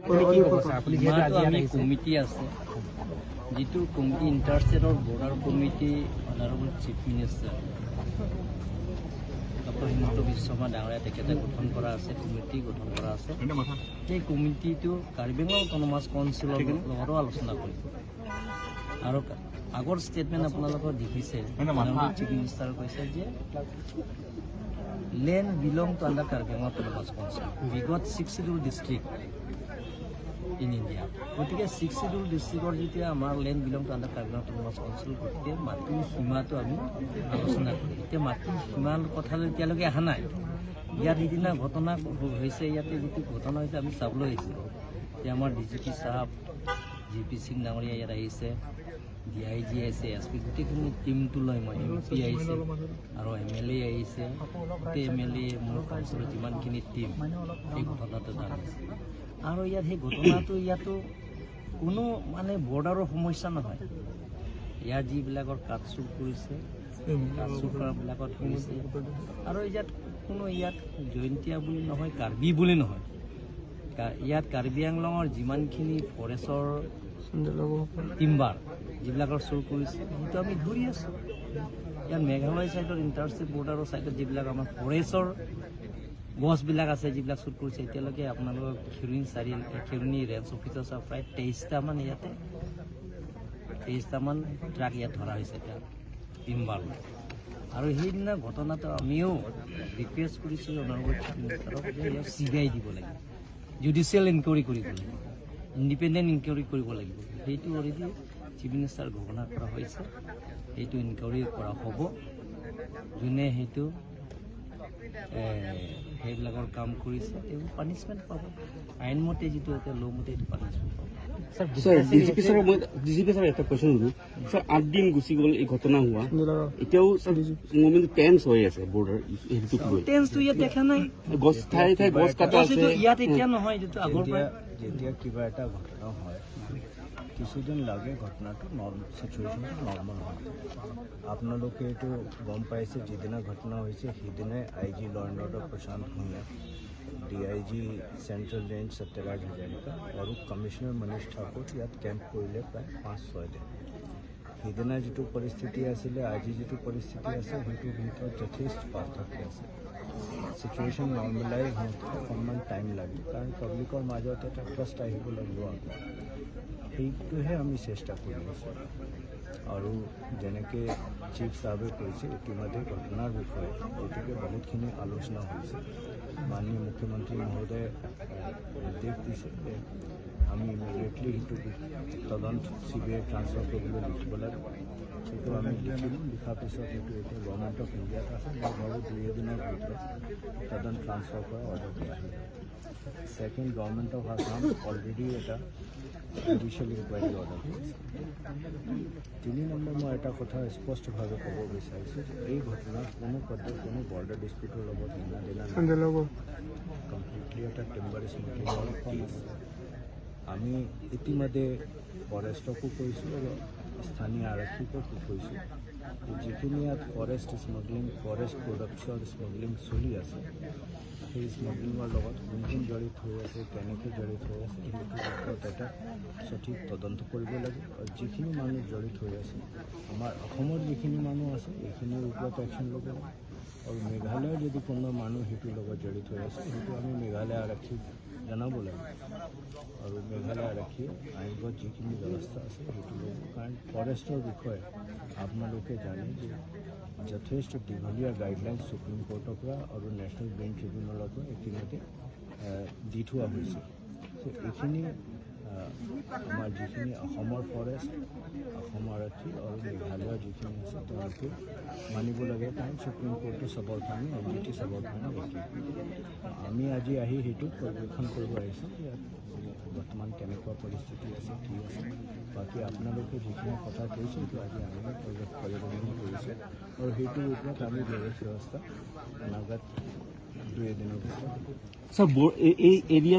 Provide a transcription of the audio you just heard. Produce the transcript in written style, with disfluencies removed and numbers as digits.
আপুনি কি ক'ব ছাৰ, আপুনি যিহেতু আজি সীমাটো ইয়াত আমি আহিছে? কমিটি আছে, যিটো committee ইণ্টাৰষ্টেটৰ border committee, honourable chief minister doctor Himanta Biswa Sarma ডাঙৰীয়া, তেখেতে গঠন কৰা আছে, কমিটি গঠন কৰা আছে। সেই কমিটিটো কাৰ্বি আংলং অট'নমাছ কাউন্সিলৰ লগতো আলোচনা কৰিব। আৰু আগৰ ষ্টেটমেণ্ট আপোনালোকৰ দেখিছে, অনাৰেবল চিফ মিনিষ্টাৰ কৈছে যে land belong to under Karbi Anglong Autonomous Council. We got Six Schedule district in India. গতিকে ছিক্স চিডিউল ডিষ্ট্ৰিক্টৰ যেতিয়া আমাৰ land belong to under Karbi Anglong Autonomous Council, গতিকে মাটিৰ সীমাটো আমি আলোচনা কৰিম। এতিয়া মাটিৰ সীমাৰ কথালৈ এতিয়ালৈকে অহা নাই। ইয়াত সিদিনা ঘটনা হৈছে, ইয়াতে যিটো ঘটনা হৈছে, আমি চাবলৈ আহিছিলোঁ। এতিয়া আমাৰ ডিজিপি চাহাব জি পি সিং ডাঙৰীয়া ইয়াত আহিছে, ডি I G আহিছে, এছ পি, গোটেইখিনি টীমটো লৈ মই, এম পি আহিছে আৰু এম এল এ আহিছে। গোটেই এম এল এ, মোৰ কাউন্সিলৰ যিমানখিনি টীম, সেই ঘটনাটোত আহিছে। আৰু ইয়াত সেই ঘটনাটো ইয়াতো কোনো মানে বৰ্ডাৰৰ সমস্যা নহয়। ইয়াত যিবিলাকৰ কাঠ চুৰ কৰিছে, কাঠ চুৰ কৰাবিলাকত ধৰিছে। আৰু ইয়াত কোনো ইয়াত জয়ন্তীয়া বুলি নহয়, কাৰ্বি বুলি নহয়, ইয়াত কাৰ্বি আংলঙৰ যিমানখিনি ফৰেষ্টৰ টিম্বাৰ যিবিলাকৰ চুৰ কৰিছে, সেইটো আমি ধৰি আছোঁ। ইয়াত মেঘালয় ছাইডত, ইণ্টাৰষ্টেট বৰ্ডাৰৰ ছাইডত যিবিলাক আমাৰ ফৰেষ্টৰ গছবিলাক আছে, যিবিলাক চুৰ কৰিছে, এতিয়ালৈকে আপোনালোকৰ খেৰুণী চাৰি খেৰুণী ৰেঞ্জ অফিচৰ চাওক, প্ৰায় 23টামান, ইয়াতে 23টামান ট্ৰাক ইয়াত ধৰা হৈছে এতিয়া টিম্বাৰ। আৰু সেইদিনা ঘটনাটো আমিও ৰিকুৱেষ্ট কৰিছোঁ অনাৰেবল চিফ মিনিষ্টাৰক যে ইয়াক চিবিআই দিব লাগিব, জুডিচিয়েল ইনকুৱাৰী কৰিব লাগিব, ইণ্ডিপেণ্ডেণ্ট ইনকুৱাৰী কৰিব লাগিব। সেইটো অলৰেডি চিফ মিনিষ্টাৰ ঘোষণা কৰা হৈছে, সেইটো ইনকুৱাৰী কৰা হ'ব। যোনে সেইটো সেইবিলাকৰ কাম কৰিছে, তেওঁ পানিছমেণ্ট পাব। আইনমতে যিটো এতিয়া ল' মতে এইটো পানিছমেণ্ট পাব। ছাৰ, ডিজিপি ছাৰ, মই ডিজিপি ছাৰ এটা কুৱেশ্যন সুধো। ছাৰ, 8 দিন গুচি গ'ল এই ঘটনা হোৱা, এতিয়াও ছাৰ মুভমেণ্ট টেন্স হৈ আছে বৰ্ডাৰ হেৰিটোক লৈ। টেন্সটো ইয়াত দেখা নাই। গছ, ঠায়ে ঠায়ে গছ কাটা গছ আছে। এইটো ইয়াত এতিয়া নহয়, এইটো আগৰ যেতিয়া পৰাই। যেতিয়া কিবা এটা ঘটনা হয়, কিছুদিন লাগে ঘটনাটো চিটুৱেশ্যনটো নৰ্মেল হয়। আপোনালোকে এইটো গম পাইছে, যিদিনা ঘটনা হৈছে সেইদিনাই I G law and order Prashant Bhuyan, D I G central range Satyaraj Hazarika আৰু কমিশ্যনাৰ মনীষ ঠাকুৰ ইয়াত কেম্প কৰিলে প্ৰায় 5-6 দিন। সিদিনা যিটো পৰিস্থিতি আছিলে, আজি যিটো পৰিস্থিতি আছে, সেইটোৰ ভিতৰত যথেষ্ট পাৰ্থক্য আছে। চিটুৱেশ্যন নৰ্মেলাইজ হওঁতে অকণমান টাইম লাগে, কাৰণ পাব্লিকৰ মাজত এটা ট্ৰাষ্ট আহিব লাগিব আকৌ। সেইটোহে আমি চেষ্টা কৰি আছোঁ। আৰু যেনেকৈ চিফ চাহাবে কৈছে, ইতিমধ্যে ঘটনাৰ বিষয়ে গতিকে বহুতখিনি আলোচনা হৈছে। মাননীয় মুখ্যমন্ত্ৰী মহোদয়ে নিৰ্দেশ দিছে যে আমি ইমিডিয়েটলি সেইটো তদন্ত চিবিআই ট্ৰান্সফাৰ কৰিবলৈ লিখিব লাগে। সেইটো আমি লিখিলোঁ। লিখাৰ পিছত সেইটো এতিয়া গভৰ্ণমেণ্ট অফ ইণ্ডিয়াত আছে। মই ভাবোঁ দুই এদিনৰ ভিতৰত তদন্ত ট্ৰান্সফাৰ কৰা অৰ্ডাৰটো আহিব। Second, government of Assam already এটা জুডিচিয়েল ইনকুৱাৰী অৰ্ডাৰ কৰিছে। 3 নম্বৰ, মই এটা কথা স্পষ্টভাৱে ক'ব বিচাৰিছোঁ যে এই ঘটনা কোনো পধ্যে কোনো বৰ্ডাৰ ডিছপিউটৰ লগত লেনা দেনা নাই। কমপ্লিটলি এটা টিম্বাৰ স্মগলিঙৰ কেছ। আমি ইতিমধ্যে ফৰেষ্টকো কৈছোঁ আৰু স্থানীয় আৰক্ষীকো কৈছোঁ যে যিখিনি ইয়াত ফৰেষ্ট স্মগলিং, ফৰেষ্ট প্ৰডাক্টছৰ স্মগলিং চলি আছে, সেই স্মগলিঙৰ লগত কোন কোন জড়িত হৈ আছে, কেনেকৈ জড়িত হৈ আছে, সেইটোৰ ওপৰত এটা সঠিক তদন্ত কৰিব লাগে। আৰু যিখিনি মানুহ জড়িত হৈ আছে, আমাৰ অসমৰ যিখিনি মানুহ আছে, এইখিনিৰ ওপৰত একশ্যন ল'ব লাগে। আৰু মেঘালয়ৰ যদি কোনো মানুহ সেইটোৰ লগত জড়িত হৈ আছে, সেইটো আমি মেঘালয় আৰক্ষীক জনাব লাগে আৰু মেঘালয় আৰক্ষীয়ে আইনগত যিখিনি ব্যৱস্থা আছে সেইটো ল'ব। কাৰণ ফৰেষ্টৰ বিষয়ে আপোনালোকে জানে যে যথেষ্ট দীঘলীয়া গাইডলাইন সুপ্ৰিম কোৰ্টৰ পৰা আৰু নেশ্যনেল গ্ৰীণ ট্ৰিবিউনেলৰ পৰা ইতিমধ্যে দি থোৱা হৈছে। চ' এইখিনি আমাৰ যিখিনি অসমৰ ফৰেষ্ট, অসম আৰক্ষী আৰু মেঘালয়ৰ যিখিনি আছে, তেওঁলোকে মানিব লাগে। কাৰণ সুপ্ৰিম কোৰ্টে চবৰ কাৰণে, এনজিটি চবৰ কাৰণে একেই। আমি আজি আহি সেইটো পৰ্যবেক্ষণ কৰিব আহিছোঁ, ইয়াত বৰ্তমান কেনেকুৱা পৰিস্থিতি আছে, কি আছে। বাকী আপোনালোকে যিখিনি কথা কৈছে, সেইটো আজি আমি পৰ্যবেক্ষণ কৰিছোঁ আৰু সেইটোৰ ওপৰত আমি ব্যৱস্থা অনাগত দুই এদিনৰ ভিতৰত ছাৰ, এই এৰিয়াত